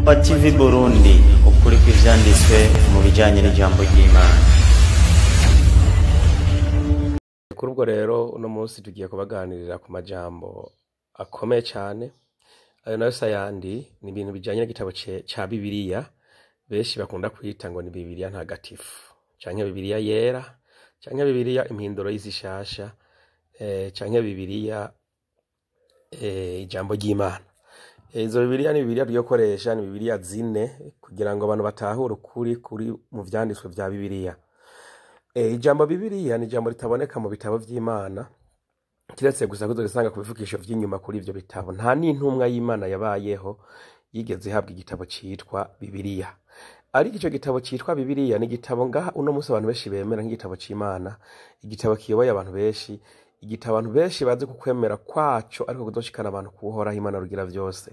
TV Burundi, ukuri kw'ivyanditswe mu bijanye n'ijambo ry'Imana. Kuri ubwo rero uno munsi tugiye kubaganirira ku majambo akomeye cyane. Ayo nayo sayandi ni ibintu bijanye n'igitabo ca Bibiliya benshi bakunda kwita ngo ni Bibiliya ntagatifu, canke Bibiliya yera, canke Bibiliya impinduro y'isi shasha, canke Bibiliya ijambo ry'Imana. Izo Bibiliya ni Bibiliya tugiye gukoresha, ni Bibiliya zine kugira ngo abantu batahure ukuri kuri mu vyanditswe vya Bibiliya. Ijambo Bibiliya ni ijambo ritaboneka mu bitabo vy'Imana, kiretse gusa kuzorisanga ku bifukisho vy'inyuma kuri ivyo bitabo. Nta n'intumwa y'Imana yabayeho yigeze ihabwa igitabo citwa Bibiliya. Ariko ico gitabo citwa Bibiliya ni igitabo ngaha uno munsi abantu benshi bemera nk'igitabo c'Imana, igitabo kiyoboye abantu benshi, igitabo abantu benshi bazi kukwemera kwaco ariko kuzoshikana abantu kuhoraho Imana rugira vyose.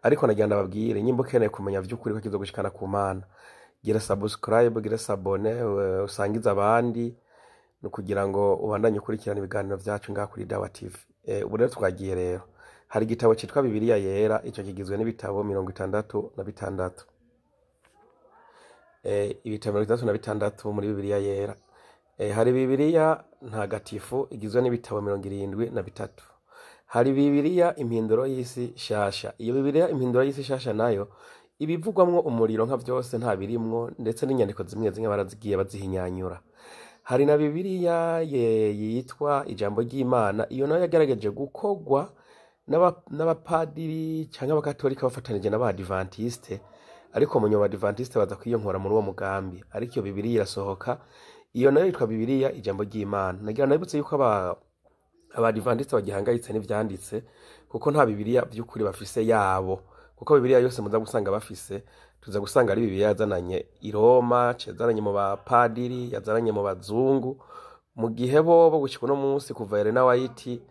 Ariko nagira ndababwire, nyimba ukeneye kumenya vy'ukuri ko kizogushikana ku Mana, gira subscribe, gira s'abonner, usangize abandi, ni ukugira ngo ubandanye ukurikirana ibiganiro vyacu ngaha kuri Dawa TV. Ubu rero twagiye rero. Hari igitabo citwa Bibiliya yera, ico kigizwe n'ibitabo 66. Ibitabo 66 muri Bibiliya yera. Hari Bibiliya ntagatifu igizwe n'ibitabo 73. Hari Bibiliya impinduro y'isi shasha. Iyo Bibiliya impinduro y'isi shasha nayo ibivugwamwo umuriro nka vyose nta birimwo, ndetse n'inyandiko zimwe zimwe barazigiye bazihinyanyura. Hari na Bibiliya yitwa ijambo ry'Imana, iyo nayo yagerageje gukorwa n'abapadiri canke abakatolika bafatanije n'abadivantiste, ariko mu nyuma abadivantiste baza kwiyonkora muri uwo mugambi. Ariko iyo Bibiliya irasohoka, iyo nayo yitwa Bibiliya ijambo ry'Imana. Nagira nabibutse yuko abadivantiste bagihangayitse n'ivyanditse, kuko nta Bibiliya vy'ukuri bafise yabo, kuko Bibiliya yose muza gusanga bafise, tuza gusanga ari Bibiliya yazananye i Roma, yazananye mu bapadiri, yazananye mu bazungu, mu gihe bobo gushika uno munsi kuva Elena White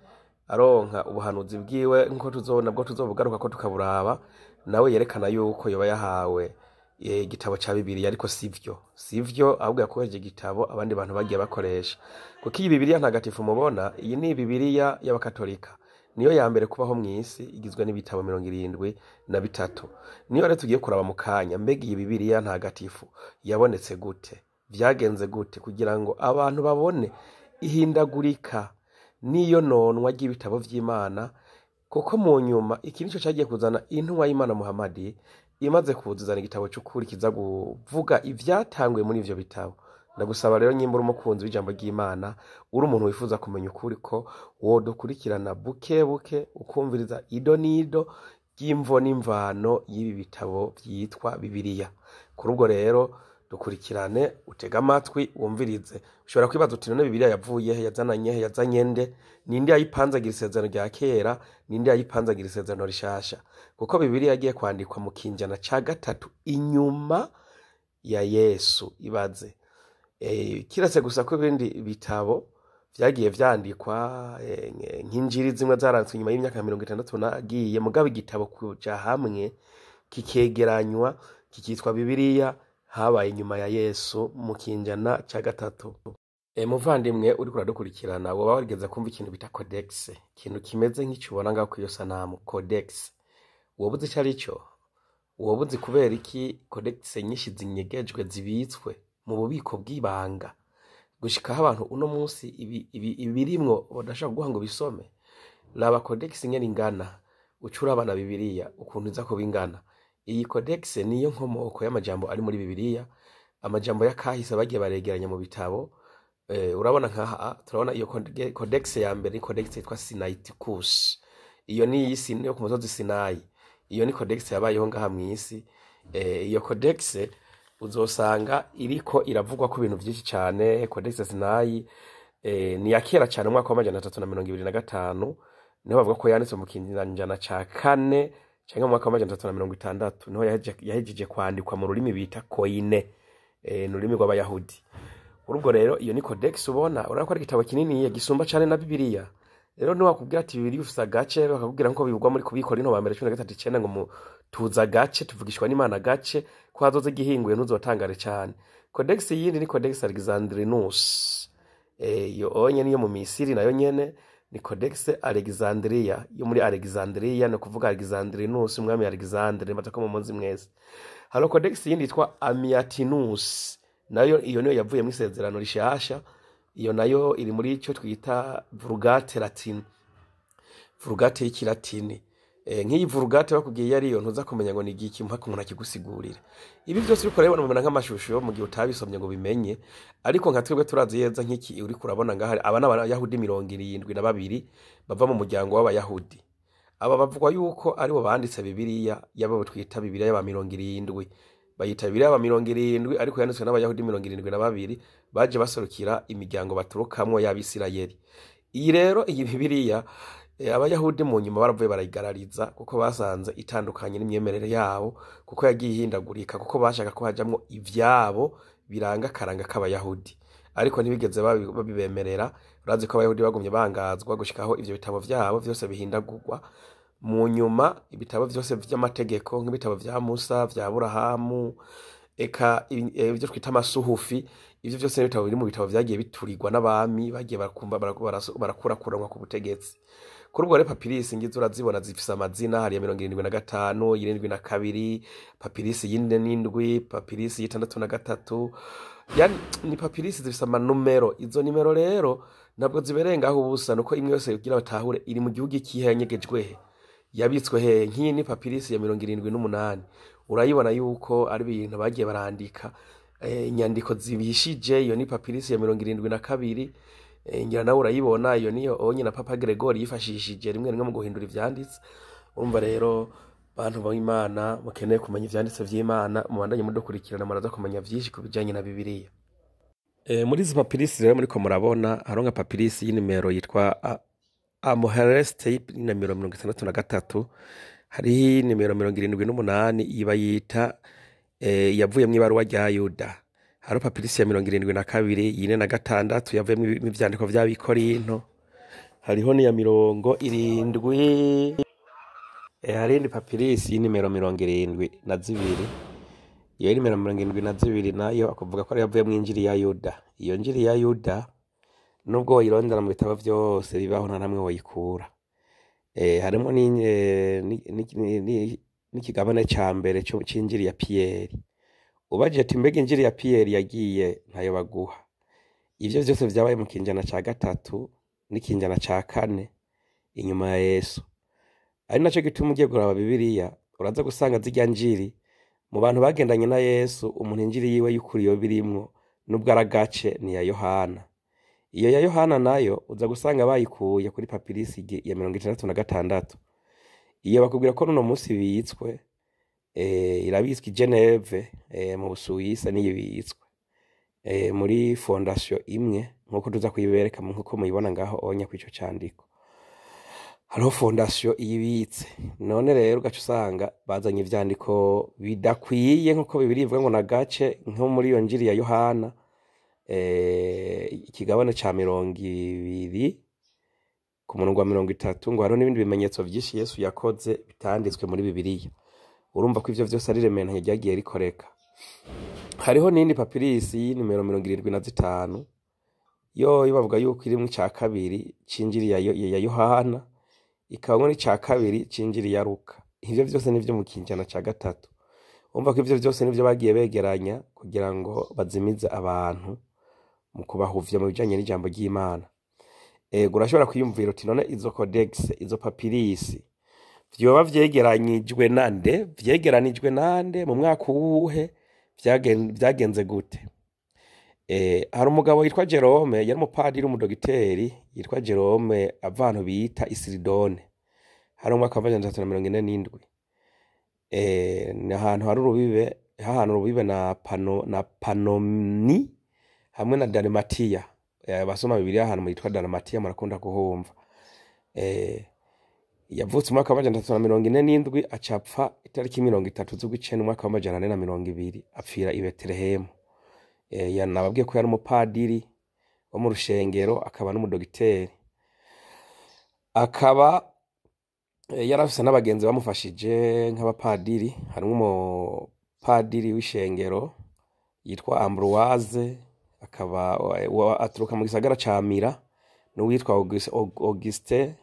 aronka ubuhanuzi bwiwe, nkuko tuzobona bwo tuzobugaruka ko tukaburaba, nawe yerekana yuko yoba yahawe igitabo ca Bibiliya, ariko sivyo, sivyo, ahubwo yakoresheje igitabo abandi bantu bagiye bakoresha. Kuko iyi Bibiliya ntagatifu mubona, iyi ni Bibiliya y'abakatolika, niyo ya mbere kubaho mw'isi, igizwe n'ibitabo 73. Niyo rero tugiye kuraba mu kanya, mbega iyi Bibiliya ntagatifu yabonetse gute, vyagenze gute, kugira ngo abantu babone ihindagurika n'iyo nonwa ry'ibitabo vy'Imana. Kuko mu nyuma iki nico cagiye kuzana intumwa y'Imana Muhammadi, imaze kuzana igitabo c'ukuri kiza kuvuga ivyatanguye muri ivyo bitabo. Ndagusaba rero nyimba uri umukunzi w'ijambo ry'Imana, uri umuntu wifuza kumenya ukuri, ko wodukurikirana buke buke, ukumviriza ido n'ido ry'imvo n'imvano y'ibi bitabo vyitwa Bibiliya. Kuri ubwo rero dukurikirane, utege amatwi, wumvirize. Ushobora kwibaza uti none Bibiliya yavuye he, yazananye he, yazanye nde, ninde yayipanzagira isezerano rya kera, ninde yayipanzagira isezerano rishasha? Kuko Bibiliya yagiye kwandikwa mu kinjana ca gatatu inyuma ya Yesu. Ibaze, kiretse gusa ko ibindi bitabo vyagiye vyandikwa, nk'injiri zimwe zaranditswe inyuma y'imyaka 60 nagiye, mugabo igitabo kuja hamwe kikegeranywa kikitwa Bibiliya habaye inyuma ya Yesu mu kinjana ca gatatu. Muvandimwe uriko uradukurikirana, woba warigeze kumva ikintu bita codex, ikintu kimeze nk'ico ubona ngaho kw'iyo sanamu, codex. Woba uzi ico arico? Woba uzi kubera iki codex nyinshi zinyegejwe zibitswe mu bubiko bw'ibanga, gushikaho abantu uno munsi ibirimwo badashobora kuguha ngo bisome? Raba codex ingene ingana, uca uraba na Bibiliya ukuntu iza kuba ingana. Iyi codex niyo nkomoko y'amajambo ari muri Bibiliya, amajambo y'akahise bagiye baregeranya mu bitabo. Urabona nkaha turabona iyo codex ya mbere ni codex yitwa Sinaiticus. Iyo ni iy'isi yo ku musozi Sinayi. Iyo ni codex yabayeho ngaha mw'isi. Iyo codex uzosanga iriko iravugwa ko ibintu vyinshi cane. Codex Sinayi ni ya kera cane, umwaka wa 325 niho bavuga ko yanditswe, mu kinjana ca kane canke mu mwaka wa 360 niho yahejeje kwandikwa mu rurimi bita Koine, ni ururimi rw'Abayahudi. Urubwo rero iyo ni codex ubona, urabona ko ari igitabo kinini gisumba cane na Bibiliya. Rero niwakubwira ati Bibiliya ufise agace, bakakubwira nko bivugwa muri Kubikorinto ba mbere 13:9 ngo tuza agace, tuvugishwa n'Imana agace, ko hazoza igihinguye, ntuzotangare cane. Codex yindi ni Codex Alexandrinus. Iyo onye niyo mu Misiri, nayo nyene Ni Codex Alexandria yo muri Alexandria, ni ukuvuga Alexandrinus, umwami Alexandre, mbata ko mumuzi mwese. Hariho codex yindi yitwa Amiatinus, nayo iyo niyo yavuye mu isezerano rishasha. Iyo nayo iri muri ico twita Vulgate Latin, Vulgate y'ikilatini. Nk'iyi Vulgate bakubwiye iyo ariyo, ntuza kumenya ngo ni igiki mpaka umuntu akigusigurira. Ibi byose uriko urabibona mubona nk'amashusho mu gihe utabisomye ngo bimenye, ariko nka twebwe turazi yeza. Nk'iki uriko urabona ngaha, aba ni Abayahudi 72 bava mu muryango w'Abayahudi. Aba bavugwa yuko aribo banditse Bibiliya yabo twita Bibiliya y'aba 70. Bayita Bibiliya y'aba 70, ariko yanditswe n'Abayahudi 72 baje baserukira imiryango baturukamwo y'Abisirayeli. Iyi rero, iyi Bibiliya, Abayahudi mu nyuma baravuye barayigarariza, kuko basanze itandukanye n'imyemerere yabo, kuko yagiye ihindagurika, kuko bashaka ko hajamwo ivyabo biranga akaranga k'Abayahudi, ariko ntibigeze babibemerera. Urazi ko Abayahudi bagumye bangazwa gushikaho ivyo bitabo vyabo vyose bihindagurwa. Mu nyuma ibitabo vyose vy'amategeko, nk'ibitabo vya Musa, vya Aburahamu, eka ivyo twita amasuhufi, ivyo vyose n'ibitabo biri mu bitabo vyagiye biturirwa n'abami bagiye barakumva barakurakuranwa ku butegetsi. Kuri ubwo rero papirisi ngizo urazibona zifise amazina. Hari iya 75, 72, papirisi y'47, papirisi y'63. Yani ni papirisi zifise amanumero. Izo nimero rero ntabwo zibereye ngaho ubusa, nuko imwe yose kugira batahure iri mu gihugu ikihe, yanyegejwe he, yabitswe he. Nk'iyi ni papirisi ya 78, urayibona yuko ari ibintu bagiye barandika, inyandiko zibishije. Iyo ni papirisi ya 72, ngira nawe urayibona. Iyo niyo onye na Papa Gregory yifashishije rimwe rimwe mu guhindura ivyanditse. Urumva rero, bantu b'Imana mukeneye kumenya ivyanditse vy'Imana, mubandanye mudukurikirana, muraza kumenya vyinshi ku bijanye na Bibiliya. Muri izi papirisi rero muriko murabona, hariho nka papirisi y'inimero yitwa Amohereste y'inimero 63. Hariho inimero 78 iba yita yavuye mw'ibaruwa rya Yuda. Hariho papirisi ya 72, 46 yavuyemwo ivyandiko vy'Abikorinto. Hariho n'iya 70. Hari iyindi papirisi y'inimero 72. Iyo nimero 72 nayo akuvuga ko ari yavuye mw'injiri ya Yuda. Iyo njiri ya Yuda, nubwo woyirondera mu bitabo vyose bibaho, nta namwe woyikura. Harimo n'ikigabane ca mbere c'injiri ya Piyeri. Ubajije ati: "Mbega injiri ya Piyeri yagiye?" Ntayo baguha. Ivyo vyose vyabaye mu kinjana ca gatatu n'ikinjana ca kane inyuma ya Yesu. Ari naco gituma ugiye kuraba Bibiliya, uraza gusanga zirya njiri mu bantu bagendanye na Yesu, umuntu injiri yiwe y'ukuri yoba irimwo, nubwo ari agace, ni iya Yohana. Iyo ya Yohana nayo uza gusanga bayikuye kuri papirisi ya 66. Iyo bakubwira ko n'uno munsi ibitswe, irabitswe i Geneve, mu Busuwisi niyo ibitswe, muri fondation imwe nkuko tuza kuyibereka, nkuko muyibona ngaho onya kw'ico candiko. Hariho fondation iyibitse. None rero ugaca usanga bazanye ivyandiko bidakwiye, nkuko Bibiliya ivuga ngo nagace, nko muri iyo njiri ya Yohana, ikigabane ca 20 ku murongo wa 30, ngo hariho n'ibindi bimenyetso vyinshi Yesu yakoze bitanditswe muri Bibiliya. Urumva ko ivyo vyose ari rementanya ryagiye rikoreka. Hariho n'iyindi papirisi y'inimero 75, yoyo bavuga yuko irimwo ica kabiri c'injiri ya Yohana, ikabamwo n'ica kabiri c'injiri ya Luka. Ivyo vyose nivyo mu kinjana ca gatatu. Urumva ko ivyo vyose nivyo bagiye begeranya kugira ngo bazimize abantu mu kubahuvya mu bijanye n'ijambo ry'Imana. Ego, urashobora kwiyumvira uti: "None izo codex, izo papirisi, vyoba vyegeranyijwe nande? Vyegeranijwe nande? Mu mwaka uwuhe? Vyagenze gute?" Hari umugabo yitwa Jerome, yari umupadiri w'umudogiteri yitwa Jerome, ava ahantu bita Isiridone. Hari umwaka wa 347. Ni ahantu hari urubibe, hahantu urubibe na Panoni hamwe na Dalmatiya. Abasoma Bibiliya, ahantu yitwa Dalmatiya murakunda kuhumva. Yavutse umwaka wa 347, acapfa itariki 30 z'ugwicenda umwaka wa 420, apfira i Betelehemu. Nababwiye ko yari umupadiri wo mu rushengero, akaba n'umudogiteri, akaba yari afise n'abagenzi bamufashije nk'abapadiri. Harimwo umupadiri w'ishengero yitwa Ambroise, akaba aturuka mu gisagara ca Mira. n'uwitwa Auguste,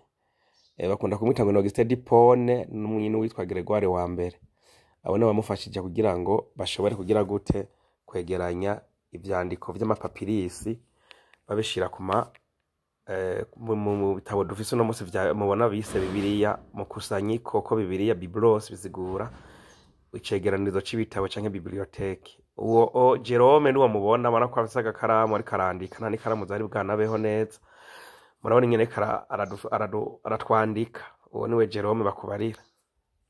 bakunda kumwita ngo ni Auguste Dipone, n'uwitwa Gregoire wa mbere. Abo nibo bamufashije kugira ngo bashobore kugira gute kwegeranya ivyandiko vy'amapapirisi babishira kuma mu bitabo dufise uno munsi mubona bise Bibiliya mu kusanyiko ko Bibiliya Biblos bisigura icegeranirizo c'ibitabo canke biblioteke. Uwo Jerome niwo mubona, mubona ko afise agakaramu ariko arandika, nta n'ikaramu zari bwanabeho neza. Murabona ingene ariko aratwandika. Uwo niwe Jerome bakubarira.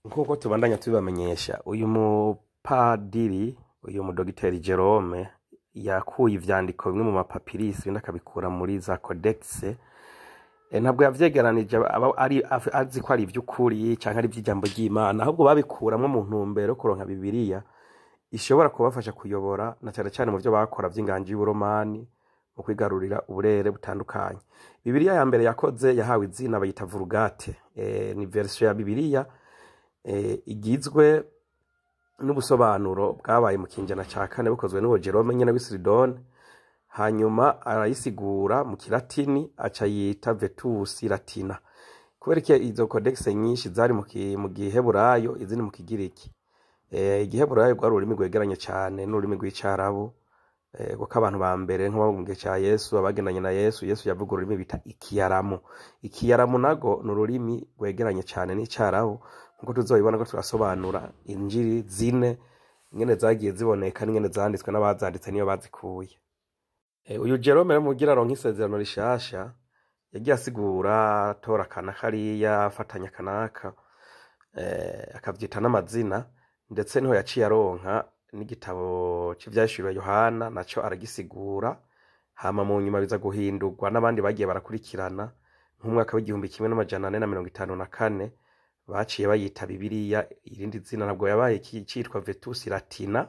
Nk'uko tubandanya tubibamenyesha, uyu mupadiri, uyu mudogiteri Jerome yakuye ivyandiko bimwe mu mapapirisi, ibindi akabikura muri za codex. Ntabwo yavyegeranije aba ari azi ko ari ivy'ukuri canke ari ivy'ijambo ry'Imana, ahubwo babikuramwo mu ntumbero yo kuronka Bibiliya ishobora kubafasha kuyobora, na cane cane mu vyo bakora vy'inganji y'Uburomani mu kwigarurira uburere butandukanye. Bibiliya ya mbere yakoze yahawe izina bayita Vulgate. Ni version ya Bibiliya igizwe n'ubusobanuro bwabaye mu kinjana ca kane bukozwe n'uwo Jerome nyene w'Isiridone, hanyuma arayisigura mu kilatini aca yita Vetus Latina. Kubera ko izo codex nyinshi zari mu giheburayo, izindi mu kigiriki. Igiheburayo rwari ururimi rwegeranye cane n'ururimi rw'icarabu, kuko abantu ba mbere nko mu gihe ca Yesu, abagendanye na Yesu, Yesu yavuga ururimi bita ikiyaramu. Ikiyaramu nago ni ururimi rwegeranye cane n'icarabu, nkuko tuzobibona ko turasobanura injiri zine ingene zagiye ziboneka n'ingene zanditswe n'abazanditse niyo bazikuye. Uyu Jerome rero mugira aronke isezerano rishasha, yagiye asigura atora akana kariya afatanya kanaka, akavyita n'amazina, ndetse niho yaciye aronka n'igitabo c'ivyahishuriwe Yohana, naco aragisigura, hama mu nyuma biza guhindurwa n'abandi bagiye barakurikirana. Nk'umwaka w'1454 baciye bayita Bibiliya irindi zina, ntabwo yabaye citwa Vetus Latina,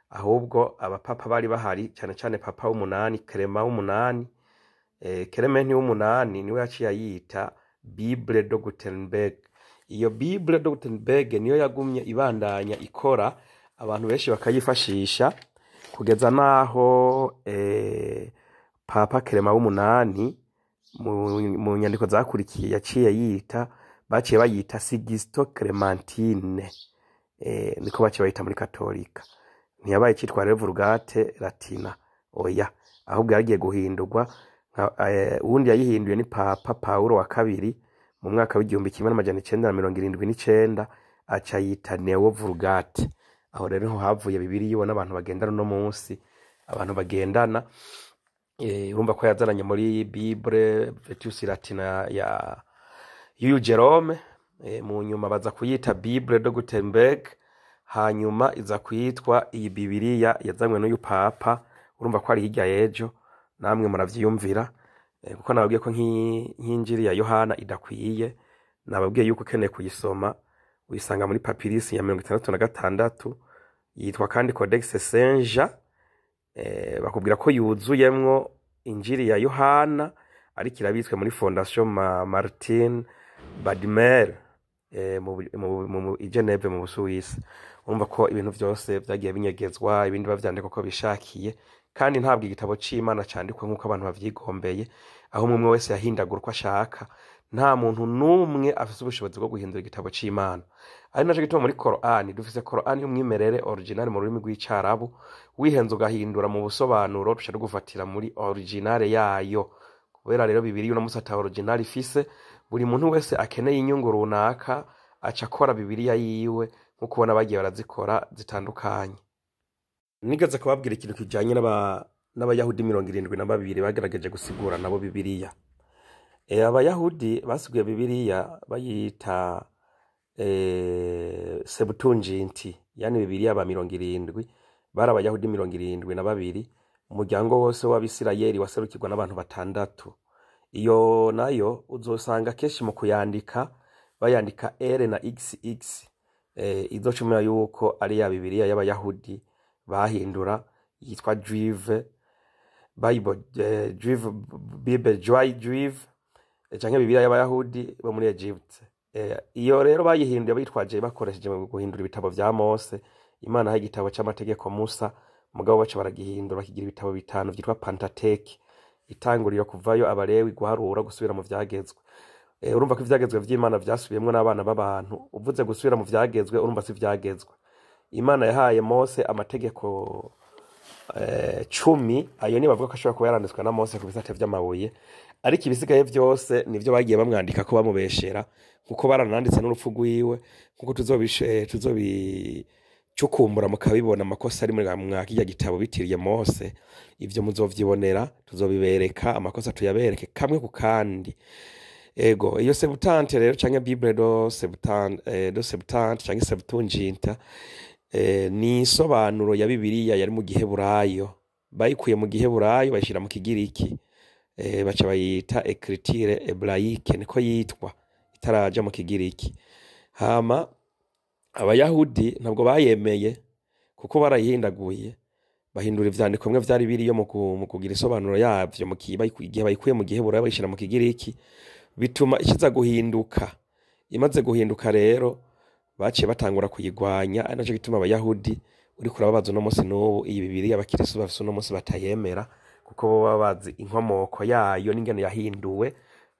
ahubwo abapapa bari bahari cane cane papa w'umunani Clement w'umunani, Clement w'umunani niwe yaciye ayita Bible de Gutenberg. Iyo Bible de Gutenberg niyo yagumye ibandanya ikora, abantu benshi bakayifashisha kugeza naho Papa Clement w'umunani mu nyandiko zakurikiye yaciye yita, baciye bayita Sigisto Clementine, niko baciye bayita muri Katolika. Ntiyabaye icitwa rero Vulgate Latina, oya, ahubwo yagiye guhindurwa. Uwundi yayihinduye ni Papa Paulo wa kabiri mu mwaka w'1979, aca yita Neo Vulgate. Aho rero niho havuye Bibiliya ubona abantu bagendana uno munsi, abantu bagendana. Urumva ko yazananye muri Bible Vetus Latina ya y'uyu Jerome, mu nyuma baza kuyita Bible de Gutenberg, hanyuma iza kwitwa iyi Bibiliya yazanywe n'uyu Papa. Urumva ko ari hirya y'ejo, namwe muravyiyumvira, kuko nababwiye ko nk'injiri ya Yohana idakwiye. Nababwiye yuko ukeneye kuyisoma uyisanga muri papirisi ya 66, yitwa kandi Codex Senja. Bakubwira ko yuzuyemwo injiri ya Yohana, ariko irabitswe muri Fondation Martin Badmer, i Geneve mu Busuwisi. Urumva ko ibintu vyose vyagiye binyegezwa, ibindi bavyandika uko bishakiye, kandi ntabwo igitabo c'Imana candikwa nk'uko abantu bavyigombeye, aho umwe wese yahindagura uko ashaka. Nta muntu n'umwe afise ubushobozi bwo guhindura igitabo c'Imana. Ari naco gituma muri Korani dufise Korani y'umwimerere original mu rurimi rw'Icarabu, wihenze ugahindura mu busobanuro duca tugufatira muri original yayo. Kubera rero Bibiliya uno munsi ata original ifise, buri muntu wese akeneye inyungu runaka aca akora Bibiliya yiwe, nk'uko ubona bagiye barazikora zitandukanye. Nigeze kubabwira ikintu kijanye n'Abayahudi 72 bagerageje gusigura nabo Bibiliya. Abayahudi basiguye Bibiliya bayita Septuaginti, yani Bibiliya ba 70, bari Abayahudi 72, umuryango wose w'Abisirayeli waserukirwa n'abantu batandatu. Iyo nayo uzosanga kenshi mu kuyandika bayandika R na XX, izocumira yuko ari ya Bibiliya y'Abayahudi bahindura yitwa Juive Bible, Juive Bible, Juive, canke Bibiliya y'Abayahudi bo muri Egypte. Iyo rero bayihinduye bitwaje bakoresheje mu guhindura ibitabo vya Mose. Imana yahaye igitabo c'amategeko Musa, mugabo baca baragihindura bakigira ibitabo bitanu vyitwa Pentateuch. Itanguriro, Kuvayo, Abalewi, Guharura, Gusubira mu Vyagezwe. Urumva ko ivyagezwe vy'Imana vyasubiyemwo n'abana b'abantu. Uvuze gusubira mu vyagezwe, urumva si ivyagezwe. Imana yahaye Mose amategeko 10, ayo ni bavuga ko ashobora kuba yaranditswe na Mose ku bisate vy'amabuye, ariko ibisigaye vyose nivyo bagiye bamwandika ko bamubeshera, kuko barananditse n'urupfu rwiwe, nkuko tuzobicukumbura mukabibona amakosa ari muri mwa kirya gitabo bitiriye Mose. Ivyo muzovyibonera, tuzobibereka amakosa, tuyabereke kamwe ku kandi. Ego, iyo Septante rero canke Bible do Septante, do Septante canke Septuaginta, ni insobanuro ya Bibiliya yari mu Giheburayo. Bayikuye mu Giheburayo bayishira mu Kigiriki, baca bayita Écriture hébraïque, niko yitwa itaraja mu Kigiriki. Hama Abayahudi ntabwo bayemeye, kuko barayihindaguye, bahindura ivyandiko bimwe vyari biriyo mu kugira isobanuro yavyo igihe bayikuye mu Giheburayo bayishira mu Kigiriki, bituma ikiza guhinduka. Imaze guhinduka rero baciye batangura kuyigwanya, ari naco gituma Abayahudi uriko urababaza uno munsi n'ubu iyi Bibiliya abakristo bafise uno munsi batayemera, kuko bo baba bazi inkomoko yayo n'ingene yahinduwe,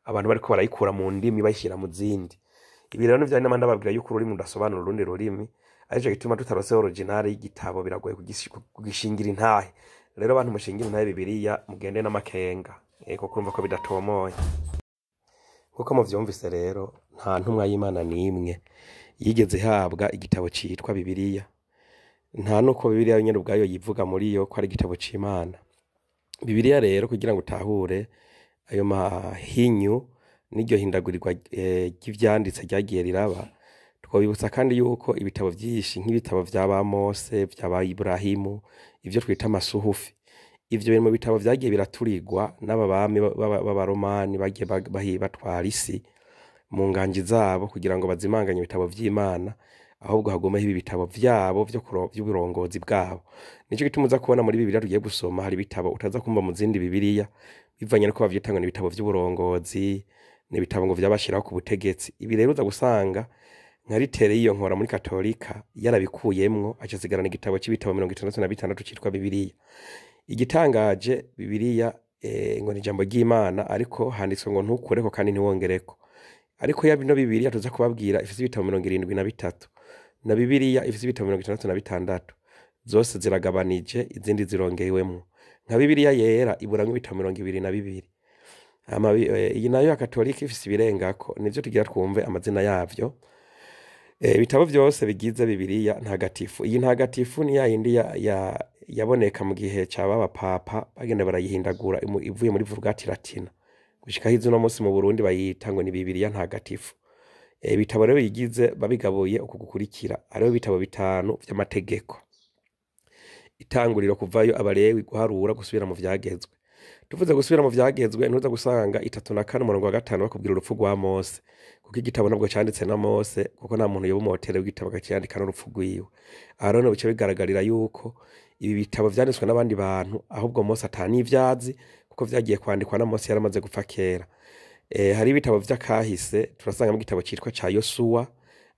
abantu bariko barayikura mu ndimi bayishira mu zindi. Ibi rero nivyo nama ndababwira yuko ururimi rudasobanura urundi rurimi, arico gituma tutarose original y'igitabo biragoye kugishingira intahe. Rero abantu mushingira intahe Bibiliya mugende n'amakenga, kuko urumva ko bidatomoye. Nkuko muvyumvise rero, nta ntumwa y'Imana n'imwe yigeze ihabwa igitabo citwa Bibiliya, nta nuko Bibiliya nyene ubwayo yivuga muri yo ko ari igitabo c'Imana. Bibiliya rero, kugira ngo utahure ayo mahinyu n'iryo hindagurirwa ry'ivyanditse ryagiye riraba, twobibutsa kandi yuko ibitabo vyinshi nk'ibitabo vya ba Mose, vya ba Iburahimu, ivyo twita amasuhufi, ivyo biri mu bitabo vyagiye biraturirwa n'aba bami b'Abaromani bagiye batwara isi mu nganji zabo, kugira ngo bazimanganye ibitabo vy'Imana, ahubwo hagumeho ibi bitabo vyabo vy'uburongozi bwabo. Nico gituma uza kubona muri Bibiliya tugiye gusoma hari ibitabo utaza kumva mu zindi Bibiliya, bivanye nuko bavyita ngo ni ibitabo vy'uburongozi, ni ibitabo ngo vyabashiraho ku butegetsi. Ibi rero uza gusanga nka Luther yiyo nkora muri Katolika yarabikuyemwo, aca asigarana igitabo c'ibitabo 66 citwa Bibiliya. Igitangaje, Bibiliya ngo ni ijambo ry'Imana, ariko handitswe ngo ntukureko kandi ntiwongereko. Ariko ya bino Bibiliya tuza kubabwira ifise ibitabo 73 na Bibiliya ifise ibitabo 66, zose ziragabanije, izindi zirongewemwo. Nka Bibiliya Yera iburamwo ibitabo 22. Iyi nayo ya Katolika ifise ibirengako, nivyo tugira twumve amazina yavyo. Ibitabo vyose bigize Bibiliya Ntagatifu. Iyi ntagatifu ni ya yindi yaboneka mu gihe ca baba papa bagenda barayihindagura ivuye muri Vulgate Latina, gushika hizo uno munsi mu Burundi bayita ngo ni Bibiliya Ntagatifu. Ibitabo rero bigize babigabuye uku gukurikira: hariho ibitabo 5 vy'amategeko, Itanguriro, Kuvayo, Abalewi, Guharura, Gusubira mu Vyagezwe. Tuvuze gusubira mu vyagezwe, ntuza gusanga 34 umurongo wa 5 bakubwira urupfu rwa Mose, kuko igitabo ntabwo canditse na Mose, kuko nta muntu yoba umuhotere w'igitabo akacandika n'urupfu rwiwe. Aha rero bica bigaragarira yuko ibi bitabo vyanditswe n'abandi bantu, ahubwo Mose ata n'ivyazi, kuko vyagiye kwandikwa na Mose yaramaze gupfa kera. Hari ibitabo vy'akahise, turasangamo igitabo citwa ca Yosuwa,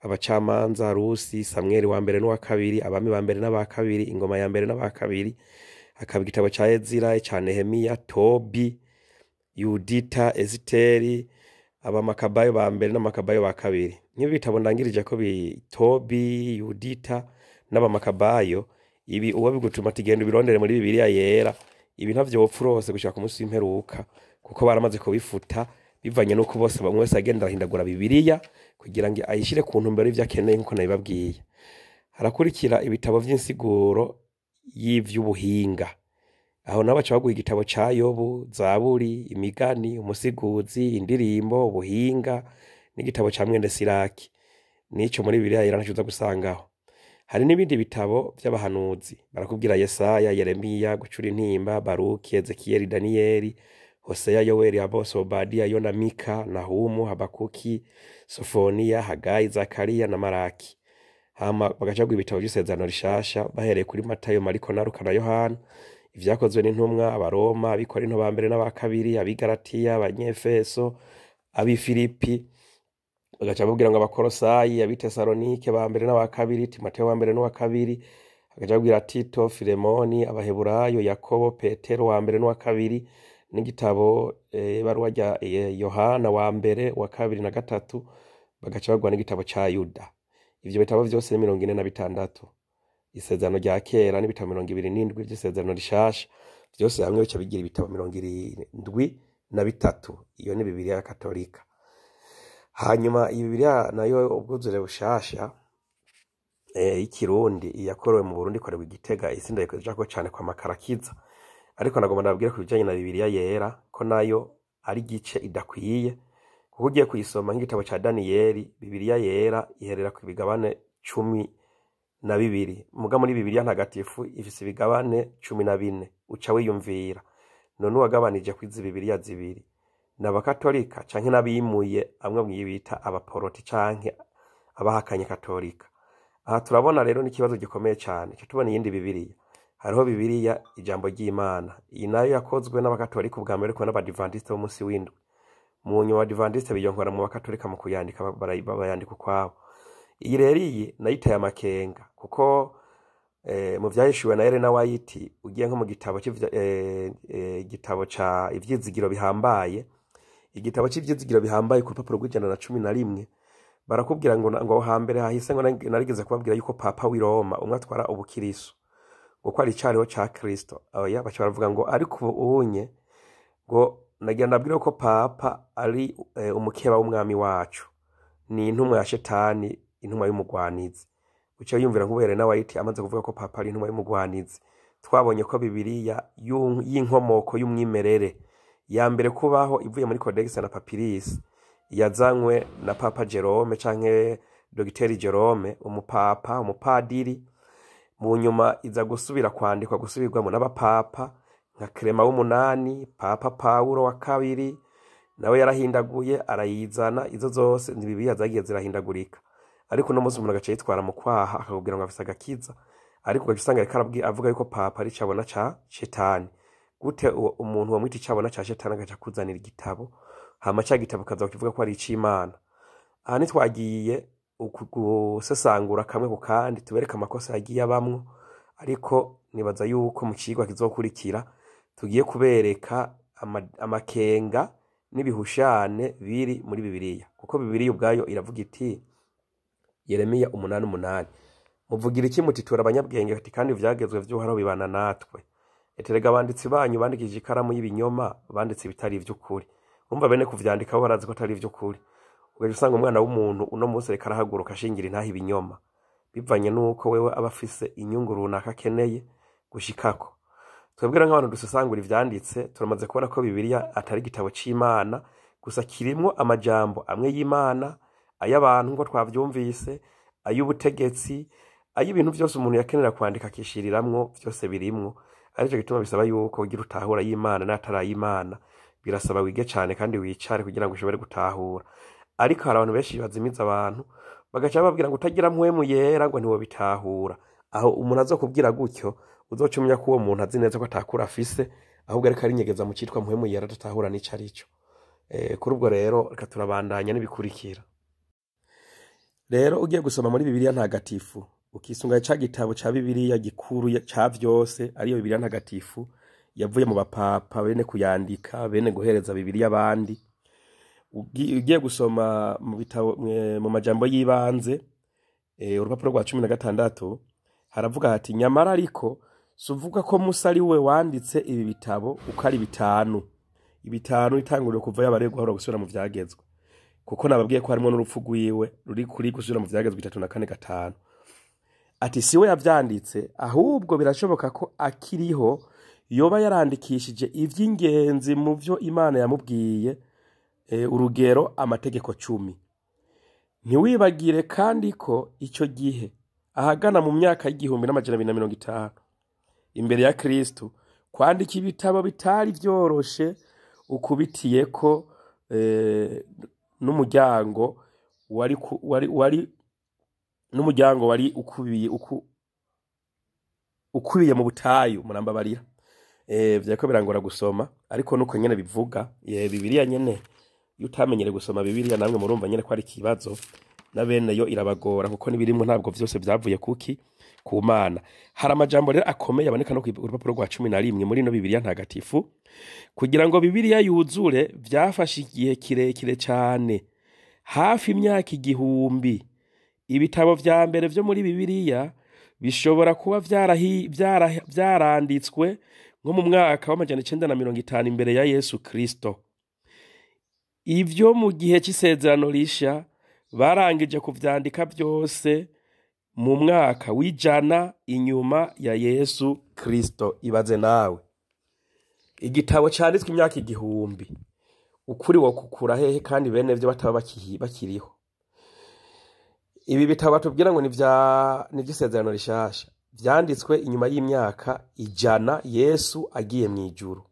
Abacamanza, Rusi, Samweli wa mbere n'uwa kabiri, Abami ba mbere n'aba kabiri, Ingoma ya mbere n'aba kabiri, hakaba igitabo ca Ezira, ca Nehemiya, Tobi, Yudita, Esiteri, Abamakabayo ba mbere n'Amakabayo ba kabiri. Nk'ibi bitabo ndangirije ko Tobi, Yudita n'Abamakabayo, ibi uwo bigutuma ati genda ubirondere muri Bibiliya Yera, ibi ntavyo wopfa urose gushika ku munsi w'imperuka, kuko baramaze kubifuta, bivanye n'uko bose bamwe wese agenda arahindagura Bibiliya kugira ngo ayishire ku ntumbero y'ivyo akeneye, nk'uko nabibabwiye. Harakurikira ibitabo vy'insiguro y'ivy'ubuhinga. Aho nabo baca baguha igitabo ca Yobu, Zaburi, Imigani, Umusiguzi, Indirimbo, Ubuhinga n'igitabo ca Mwene Siraki. Nico muri Bibiliya Yera ntaco uza gusangaho. Hari n'ibindi bitabo vy'abahanuzi, barakubwira Yesaya, Yeremiya, Gucura Intimba, Baruki, Ezekiyeli, Daniyeli, Hoseya, Yoweri, Amosi, Obadiya, Yona, Mika, Nahumu, Habakuki, Sofoniya, Hagayi, Zakariya na Maraki. Hama bagaca baguha ibitabo vy'Isezerano Rishasha, bahereye kuri Matayo, Mariko na Luka na Yohana, Ivyakozwe n'Intumwa, Abaroma, Abikorinto ba mbere n'aba kabiri, Abigalatiya, Abanyefeso, Abifilipi, bagaca babwira ngo Abakorosayi, Abitesalonike ba mbere n'aba kabiri, Timoteyo wa mbere n'uwa kabiri, bagaca babwira Tito, Filemoni, Abaheburayo, Yakobo, Petero wa mbere n'uwa kabiri N'igitabo ibaruwa rya Yohana wa mbere, wa kabiri na gatatu, bagaca baguha n'igitabo ca Yuda. Ivyo bitabo vyose ni 46. Isezerano rya kera n'ibitabo 27 vy'isezerano rishasha, vyose hamwe bica bigira ibitabo 73. Iyo ni Bibiliya ya Katolika. Hanyuma iyi Bibiliya nayo ubwuzure bushasha y'ikirundi, iyakorewe mu Burundi, ikorewe i Gitega, isi ndayijako cane kwa Makarakiza. Ariko nagomba ndababwire ku bijanye na Bibiliya yera ko nayo ari igice idakwiye, kuko ugiye kuyisoma nk'igitabo ca Daniyeli, Bibiliya yera iherera ku bigabane 12, muga muri Bibiliya ntagatifu ifise ibigabane 14. Uca wiyumvira, none uwagabanije kwizi Bibiliya zibiri ni abakatolika canke n'abimuye amwe mwibita abaporoti canke abahakanye katolika? Aha turabona rero n'ikibazo gikomeye cane. Ca tubona iyindi Bibiliya. Hariho Bibiliya ijambo ry'Imana, iyi nayo yakozwe n'abakatolika ubwa mbere, ariko n'abadivantisite b'umunsi w'indwi. Mu nyuma abadivantisite biyonkora mu bakatolika mu kuyandika, bayandika ukwabo. Iyi rero, iyi nayo iteye amakenga, kuko mu vyahishuwe na Elena White, ugiye nko mu gitabo igitabo ca ivyizigiro bihambaye, igitabo c'ivyizigiro bihambaye, ku rupapuro rw'111, barakubwira ngo aho hambere hahise, ngo narigeze kubabwira yuko papa w'i Roma umwe atwara ubukirisu, ngo ko ari icariho ca Kristo. Oya, baca baravuga ngo ariko ubu unye ngo nagira ndabwire ko papa ari umukeba w'umwami wacu, ni intumwa ya shetani, intumwa y'umugwanizi. Uca yumvira nk'ubu Elena White amaze kuvuga ko papa ari intumwa y'umugwanizi, twabonye ko Bibiliya y'inkomoko y'umwimerere ya mbere kubaho ivuye muri Codex na Papyrus yazanywe na Papa Jerome canke Dogiteri Jerome, umupapa, umupadiri. Mu nyuma iza gusubira kwandikwa, gusubirwamo n'abapapa nka Clement w'umunani, Papa Paulo wa kabiri nawe yarahindaguye arayizana. Izo zose ni Bibiliya zagiye zirahindagurika, ariko uno munsi umuntu agaca yitwara mu kwaha akakubwira ngo afise agakiza, ariko ugaca usanga ariko avuga yuko papa ari icabona ca shetani. Gute umuntu wamwita icabona ca shetani agaca akuzanira igitabo, hama ca gitabo kaza kivuga ko ari ic'Imana? Aha ntitwagiye gusesangura kamwe ku kandi, tubereke amakosa yagiye abamwo, ariko nibaza yuko mu cigwa kizokurikira tugiye kubereka amakenga n'ibihushane biri muri Bibiliya, kuko Bibiliya ubwayo iravuga iti, Yeremiya 8:8, "Muvugira iki muti tura abanyabwenge, ati kandi ivyagezwe vy'Uhoraho bibana natwe? Eterega abanditsi banyu bandikishije ikaramu y'ibinyoma, banditse ibitari ivy'ukuri." Urumva bene kuvyandika bo barazi ko atari ivy'ukuri. Ugaca usanga umwana w'umuntu uno munsi ariko arahaguruka ashingira intahe ibinyoma, bivanye n'uko wewe aba afise inyungu runaka akeneye gushikako. Twebwe rero nk'abantu dusesangura ivyanditse, turamaze kubona ko Bibiliya atari igitabo c'Imana gusa, kirimwo amajambo amwe y'Imana, ay'abantu nk'uko twavyumvise, ay'ubutegetsi, ay'ibintu vyose umuntu yakenera kwandika akishiriramwo, vyose birimwo. Arico gituma bisaba yuko ugira utahura y'Imana n'atari ay'Imana, birasaba wige cane kandi wicare kugira ngo ushobore gutahura. Ariko hari abantu benshi bazimiza abantu, bagaca bababwira ngo utagira mpwemu yera ngo ntiwobitahura. Aho umuntu azokubwira gutyo, uzoca umenya ko uwo muntu azi neza ko atakura afise, ahubwo ariko arinyegeza mu citwa mpwemu yera adatahura n'ico arico. Kuri ubwo rero reka turabandanya n'ibikurikira. Rero ugiye gusoma muri Bibiliya ntagatifu, ukisunga ca gitabo ca Bibiliya gikuru ca vyose, ariyo Bibiliya ntagatifu yavuye mu bapapa bene kuyandika, bene guhereza Bibiliya abandi, ugiye gusoma mu bitabo mu majambo y'ibanze, urupapuro rwa 16, haravuga hati: "Nyamara ariko si uvuga ko Musa ari we wanditse ibi bitabo uko ari bitanu." Ibitanu itanguriro kuva yabareye guhora gusubira mu vyagezwe, kuko nababwiye ko harimo n'urupfu rwiwe ruri kuri gusubira mu vyagezwe 34:5. Ati si we yavyanditse, ahubwo birashoboka ko akiriho yoba yarandikishije ivy'ingenzi mu vyo Imana yamubwiye, urugero amategeko 10. Ntiwibagire kandi ko ico gihe, ahagana mu myaka y'1250 imbere ya Kristo, kwandika ibitabo bitari vyoroshe, ukubitiyeko n'umuryango wari, wari n'umuryango wari ukubiye ukubiye mu butayu. Murambabarira, vyariko birangora gusoma, ariko nuko nyene bivuga. Bibiliya nyene, iyo utamenyere gusoma Bibiliya, namwe murumva nyene ko ari ikibazo. Na bene yo irabagora, kuko n'ibirimwo ntabwo vyose vyavuye kuki ku Mana. Hari amajambo rero akomeye aboneka no ku rupapuro rwa 11 muri ino Bibiliya ntagatifu. Kugira ngo Bibiliya yuzure vyafashe igihe kirekire cane, hafi imyaka 1000. Ibitabo vya mbere vyo muri Bibiliya bishobora kuba vyaranditswe nko mu mwaka wa 950 imbere ya Yesu Kristo. Ivyo mu gihe c'isezerano risha barangije kuvyandika vyose mu mwaka w'100 inyuma ya Yesu Kristo. Ibaze nawe, igitabo canditswe imyaka 1000, ukuri wo kukura hehe kandi bene vyo bataba bakiriho? Ibi bitabo batubwira ngo ni ivy'isezerano rishasha vyanditswe inyuma y'imyaka 100 Yesu agiye mw'ijuru.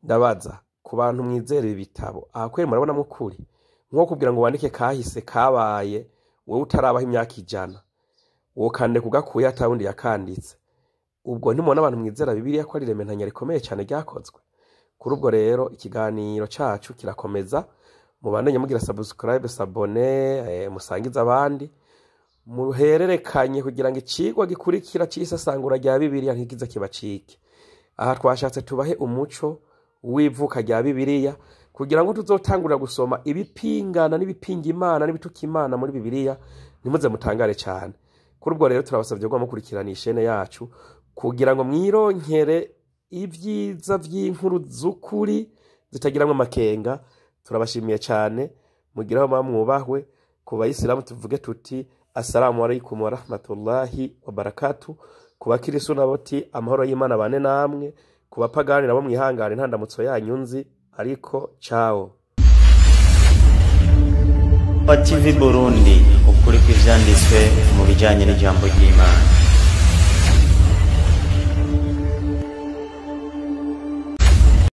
Ndabaza ku bantu mwizera ibi bitabo, aha kweri murabonamwo ukuri? Nko kugira ngo wandike kahise kabaye wewe utarabaho imyaka 100, wokandika ugakuye ata wundi yakanditse. Ubwo ntimubona, abantu mwizera Bibiliya, ko ari irementanya rikomeye cane ryakozwe? Kuri ubwo rero ikiganiro cacu kirakomeza. Mubandanye mugira subscribe, s'abonner, musangize abandi, muhererekanye kugira ngo icigwa gikurikira c'isesangura rya Bibiliya ntikize kibacike. Aha twashatse tubahe umuco w'ivuka rya Bibiliya, kugira ngo tuzotangura gusoma ibipingana n'ibipinga Imana n'ibituka Imana muri Bibiliya, ntimuze mutangare cane. Kuri ubwo rero turabasavye ko mukurikirana ishene yacu kugira ngo mwironkere ibyiza vy'inkuru z'ukuri zitagiramwo amakenga. Turabashimiye cane, mugire aho mwubahwe. Ku bayisilamu tuvuge tuti: "Assalamu alaikum warahmatullahi wabarakatu." Ku bakirisu nabo ti: "Amahoro y'Imana bane namwe." Ku bapagani nabo mwihangane, nta ndamutso yanyu nzi, ariko ciao. TV Burundi, ukuri kw'ivyanditswe mu bijanye n'ijambo ry'Imana.